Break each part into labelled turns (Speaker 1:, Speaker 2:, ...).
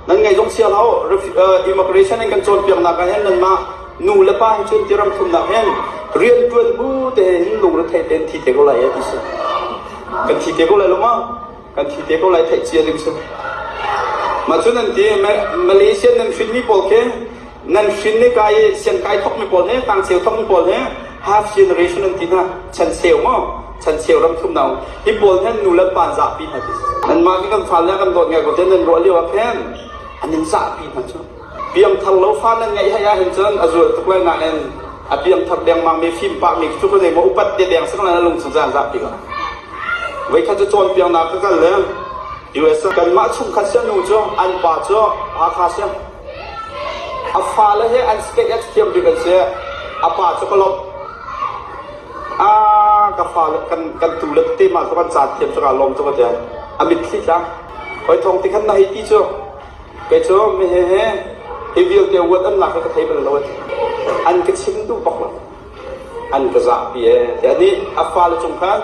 Speaker 1: Nan ngaih zong sia hlah u. Immigration in kan cawnpiaknak ah hin nanmah nu le pa hi cun ti ram thumnak hin rianṭuan bu te hin lungrethei tein thi te ko lai ti si. Kan thi te ko lai lo ma? Kan thi te ko lai theih cia ding si. Mah cu nan ti Malaysia nan hrinmi pawl khi nan hrin ni kai i sian kai thokmi pawl he tangcheu thokmi pawl he half generation an ti hna chancheu maw chancheu ram thum nau hi pawl hen nu le pa an zahpi hna ti nanmah khi kan fale kan dawt ngai ko te nan ruah lio ah khin an in zahpi hna cu piangthar lo fa nan ngeih hai ah hin cun a zual tuk lai nain a piangthar dengmang mi fim pah mi cu ko maw upat te deng sang na lung chung zan zahpi ko voikhat cu cawnpiaknak ka kal le US kanmah chungkhat sia nu cu an pa cu Hakha sia A fale he an state a thiam bik an si. A pa cu ka lawmh. Ah, ka fale kan kan tu le te ma cu kan caan thiam cu ka lawm tuk a ti. A mitthli tla. Hoi thong ti khan na hei ti cu. Kei cu mi he he hi vialte uat an lak ka thei bal lo a ti. An ka chim duh bak lo. An ka zahpi e. Ti ani a fale cung khan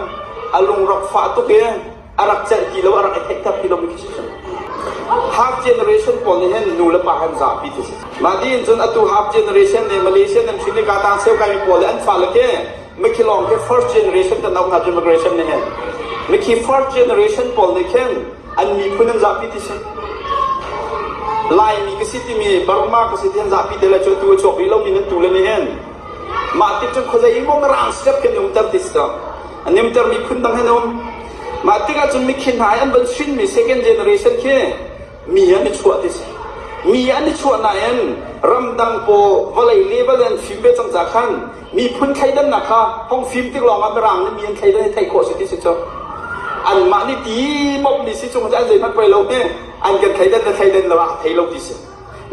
Speaker 1: a lungrak fah tuk i a rak celh ti lo a rak i theihter ti lomi khi si half generation pawl nih hin nu le pa han zapi ti si mah tiin cun atu half generation nih Malaysia nan hrin i ka tang seu kai mi pawl le an fale khi mikhi lawng khi first generation kan auh hna immigration nih hin mikhi first generation pawl nih khin an miphun an zapi ti si Laimi ka si timi Burma ka si ti an zapi te le cu atu a chuak rih lomi nan tu le nih hin Mah tik cun khuazei in maw mirang step kan umter ti si An umter mi phun dang hen um. Mah tikah cun mikhi hna i an van hrinmi second generation khi mi an i chuah ti si. Mi an i chuah nain ramdang pawl vawlei level an fim ve cang ca khan miphun thleidannak kha hong fim tik lawngah mirang nih mi an thleidan i theih khawh si ti si cu. Anmah nih ti bawmh mi si chung an zeihmanh poi lo hi an kan thleidan le thleidan lo ah thei lo ti si.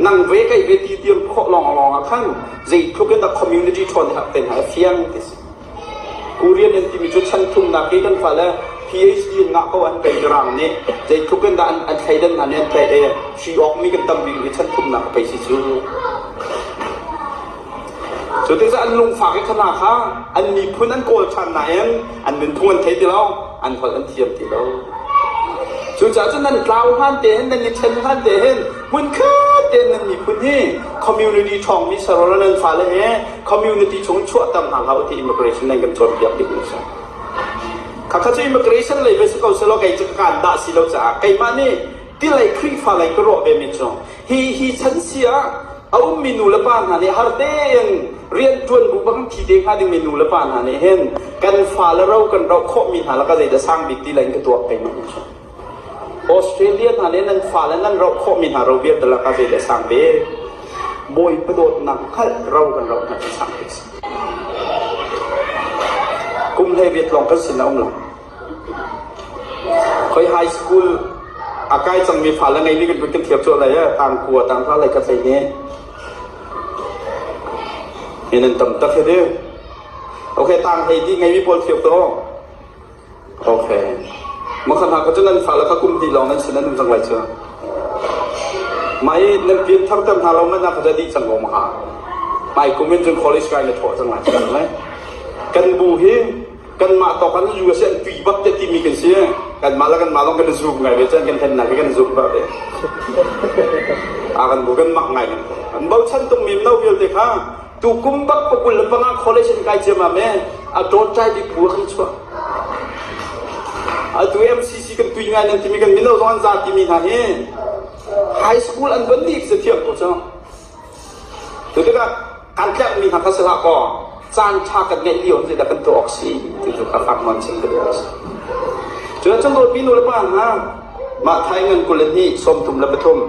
Speaker 1: Nang ve kei ve ti dir khawh lawng lawng ah khan zeitluk in dah community ṭhawn hi hak te hna a fiang ti si. Korean an timi cu chan thumnak hi kan fale PhD in ngah ko an pei mirang nih zeitluk in dah an, an thleidan hna nih an theih i hri awk mi kan tam bik hi chan thumnak a pei si cu. Cu tikah an lungfak i khana kha an miphun an kawl ṭhan nain an nunphung an thei ti lo, an holh an thiam ti lo. Cucaah cun nan tlau hlan te hin nan i ṭhen hlan te hin hmunkhat tein nan miphun hi community ṭhawngmi sarawla nan fale he community chung chuahter hna hlah u ti immigration nan kan cawnpiak bik mi si. Khakha cu immigration lei ve si ko selaw kei cu ka kaan dah si lo caah keimah nih tilei Khrihfa lei ka ruah ve mi cu Hi hi chan si ah a ummi nu le pa hna nih har tein rianṭuan bu bang thi te hnga dingmi nu le pa hna nih hin kan fale ro kan roh khawhmi hna lakah zeidah sang bik ti lain ka tuak keimah nih cun. Australia hna nih nan fale nan roh khawhmi hna ro vialte lakah zeidah sang bik? Bawipa dawtnak hngalh ro kan roh hna cu sang bik si. Kum hlei riat lawng kan sin a um lo. Khoi high school a kai cangmi fale ngeimi kan kan thiam cuah lai tang kua tang hla lai ka tlei ne. Hi nan tam tak he de. Okay tang hlei di ngeimi pawl thiam to. Okay. Makhan ha ka cu nan fale kha kum hnih lawng nan sin an um cang lai cu. Mai nan pian thar ter hna lo man na ka di cang ko ma ha. Mai kum in cun college kai na thawh cang lai cang. Kan bu hi kanmah tawk an US an tui bak te timi kan si kanmah le kanmah lawng kan i zum ngai ve cun kan hennak hi kan zum bak ve a kan bu kan mak ngai an bochan tung mi no vialte kha tu kum bak pakul le panga college in kai ciam me a tawt chai bik bu kan chuah atu MCC kan tui ngai nan timi kan mino zong an za timi hna hi high school an van nih se thiam ko cu Cu tikah kan tlerhmi hna kha si hlah kaw caan ṭha kan ngeih lio zeidah kan tuah awk si ti cu kha fak nawn chim ka duh a si. Cu cun dawtmi nu le pa hna mah thai ngan 22 33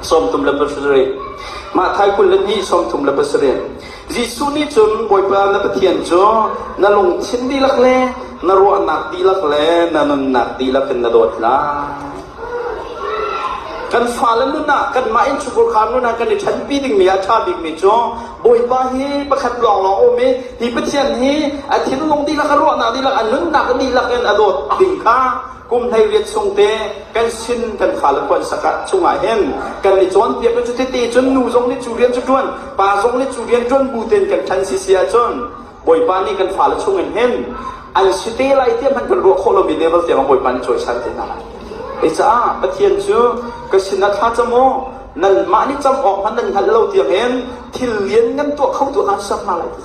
Speaker 1: 37 mah thai 22 37 Jesuh nih cun Bawipa na Pathian cu na lungthin dihlak le na ruahnak dihlak le na nunnak dihlak in na dawt lai. Kan fale nun ah kanmah innchungkhar nun ah kan i ṭhenpi dingmi a ṭha bikmi cu Bawipa hi pakhat lawnglawng um i hi Pathian hi a thinlung dihlak a ruahnak dihlak a nunnak dihlak in a dawt ding kha kum 18 chung te kan sin kan fale puan sak ah chungah hin kan i cawnpiak cu tete cun nu zong nih cu rian cu ṭuan pa zong nih cu rian ṭuan bu tein kan ṭhan si si ahcun Bawipa nih kan fale chungin hin an si te lai tiah hmanh kan ruah khawh lomi level tiang Bawipa nih cawisan te hna lai. Caah Pathian cu ka sinah thla cam u, nanmah nih cam awk hmanh nan hngalh lo tiangin thil lian ngan tuah kho tu aan ser hna lai ti.